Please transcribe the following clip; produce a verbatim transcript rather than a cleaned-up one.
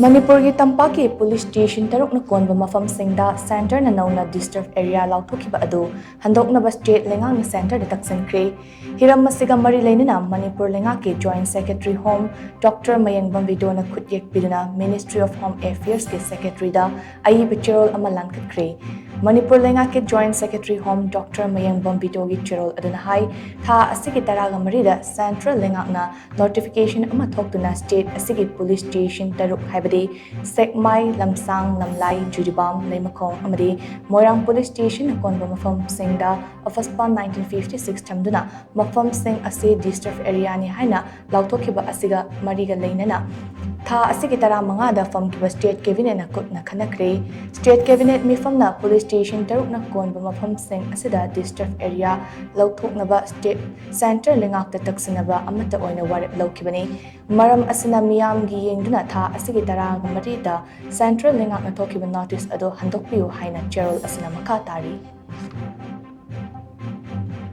ꯃꯅꯤꯄꯨꯔꯒꯤ ꯇꯝꯄꯥꯛꯀꯤ police station ꯇꯔꯨꯛꯅ ꯀꯣꯟꯕ ꯃꯐꯝꯁꯤꯡꯗ ꯁꯦꯟꯇꯔꯅ ꯅꯧꯅ ꯗꯤꯁꯇ꯭ꯔꯤꯛ ꯑꯦꯔꯤꯌꯥ ꯂꯥꯎꯊꯣꯛꯈꯤꯕ ꯑꯗꯨ ꯍꯟꯗꯣꯛꯅꯕ ꯁ꯭ꯇꯦꯠ ꯂꯩꯉꯥꯛꯅ ꯁꯦꯟꯇꯔꯗ ꯇꯛꯁꯤꯟꯈ꯭ꯔꯦ꯫ ꯍꯤꯔꯝ ꯑꯁꯤꯒ ꯃꯔꯤ ꯂꯩꯅꯅ ꯃꯅꯤꯄꯨꯔ ꯂꯩꯉꯥꯛꯀꯤ ꯖꯣꯏꯟꯠ ꯁꯦꯀ꯭ꯔꯦꯇꯔꯤ ꯍꯣꯝ ꯗꯣꯛꯇꯔ ꯃꯌꯦꯡꯕꯝ ꯕꯤꯗꯣꯅ ꯈꯨꯠꯌꯦꯛ ꯄꯤꯗꯨꯅ ꯃꯤꯅꯤꯁꯇ꯭ꯔꯤ ꯑꯣꯐ ꯍꯣꯝ ꯑꯦꯐꯤꯌꯔꯁꯀꯤ ꯁꯦꯀ꯭ꯔꯦꯇꯔꯤꯗ ꯑꯏꯕ ꯆꯦꯔꯣꯜ ꯑꯃ ꯂꯥꯟꯈꯠꯈ꯭ꯔꯦ꯫ ꯃꯅꯤꯄꯨꯔ ꯂꯩꯉꯥꯛꯀꯤ ꯖꯣꯏꯟꯠ ꯁꯦꯀ꯭ꯔꯦꯇꯔꯤ ꯍꯣꯝ ꯗꯣꯛꯇꯔ ꯃꯌꯦꯡꯕꯝ ꯕꯤꯗꯣꯒꯤ ꯆꯦꯔꯣꯜ ꯑꯗꯨꯅ ꯍꯥꯏ, ꯊꯥ ꯑꯁꯤꯒꯤ ꯇꯔꯥꯒ ꯃꯔꯤꯗ ꯁꯦꯟꯇ꯭ꯔꯦꯜ ꯂꯩꯉꯥꯛꯅ ꯅꯣꯇꯤꯐꯤꯀꯦꯁꯟ ꯑꯃ ꯊꯣꯛꯇꯨꯅ ꯁ꯭ꯇꯦꯠ ꯑꯁꯤꯒꯤ ꯄꯨꯂꯤꯁ ꯁ꯭ꯇꯦꯁꯟ ꯇꯔꯨꯛ, ꯍꯥꯏꯕꯗꯤ ꯁꯦꯛꯃꯥꯏ, ꯂꯝꯁꯥꯡ, ꯂꯝꯂꯥꯏ, ꯖꯤꯔꯤꯕꯥꯝ, ꯂꯩꯃꯈꯣꯡ ꯑꯃꯗꯤ ꯃꯣꯏꯔꯥꯡ ꯄꯨꯂꯤꯁ ꯁ꯭ꯇꯦꯁꯟꯅ ꯀꯣꯟꯕ ꯃꯐꯝꯁꯤꯡꯗ ꯑꯣꯐꯤꯁꯄꯥꯟ ꯅꯥꯏꯟꯇꯤꯟ ꯐꯤꯐꯇꯤ ꯁꯤꯛꯁ ꯊꯝꯗꯨꯅ ꯃꯐꯝꯁꯤꯡ ꯑꯁꯤ ꯗꯤꯁꯇ꯭ꯔꯤꯛ ꯑꯦꯔꯤꯌꯥꯅꯤ ꯍꯥꯏꯅ ꯂꯥꯎꯊꯣꯛꯈꯤꯕ ꯑꯁꯤꯒ ꯃꯔꯤꯒ ꯂꯩꯅꯅ ꯊꯥ ꯑꯁꯤꯒꯤ ꯇꯔꯥꯃꯉꯥꯗ ꯐꯝꯈꯤꯕ ꯁ꯭ꯇꯦꯠ ꯀꯦꯕꯤꯅꯦꯠꯅ ꯀꯨꯞꯅ ꯈꯟꯅꯈ꯭ꯔꯦ꯫ ꯁ꯭ꯇꯦꯠ ꯀꯦꯕꯤꯅꯦꯠ ꯃꯤꯐꯝꯅ ꯄꯨꯂꯤꯁ ꯁ꯭ꯇꯦꯁꯟ ꯇꯔꯨꯛꯅ ꯀꯣꯟꯕ ꯃꯐꯝꯁꯤꯡ ꯑꯁꯤꯗ ꯗꯤꯁꯇ꯭ꯔꯤꯛ ꯑꯦꯔꯤꯌꯥ ꯂꯧꯊꯣꯛꯅꯕ ꯁ꯭ꯇꯦꯠ ꯁꯦꯟꯇ꯭ꯔꯦꯜ ꯂꯩꯉꯥꯛꯇ ꯇꯛꯁꯤꯟꯅꯕ ꯑꯃꯠꯇ ꯑꯣꯏꯅ ꯋꯥꯔꯦꯞ ꯂꯧꯈꯤꯕꯅꯤ꯫ ꯃꯔꯝ ꯑꯁꯤꯅ ꯃꯤꯌꯥꯝꯒꯤ ꯌꯦꯡꯗꯨꯅ ꯊꯥ ꯑꯁꯤꯒꯤ ꯇꯔꯥꯒ ꯃꯔꯤꯗ ꯁꯦꯟꯇ꯭ꯔꯦꯜ ꯂꯩꯉꯥꯛꯅ ꯊꯣꯛꯈꯤꯕ ꯅꯣꯇꯤꯁ ꯑꯗꯨ ꯍꯟꯗꯣꯛꯄꯤꯌꯨ ꯍꯥꯏꯅ ꯆꯦꯔꯣꯜ ꯑꯁꯤꯅ ꯃꯈꯥ ꯇꯥꯔꯤ꯫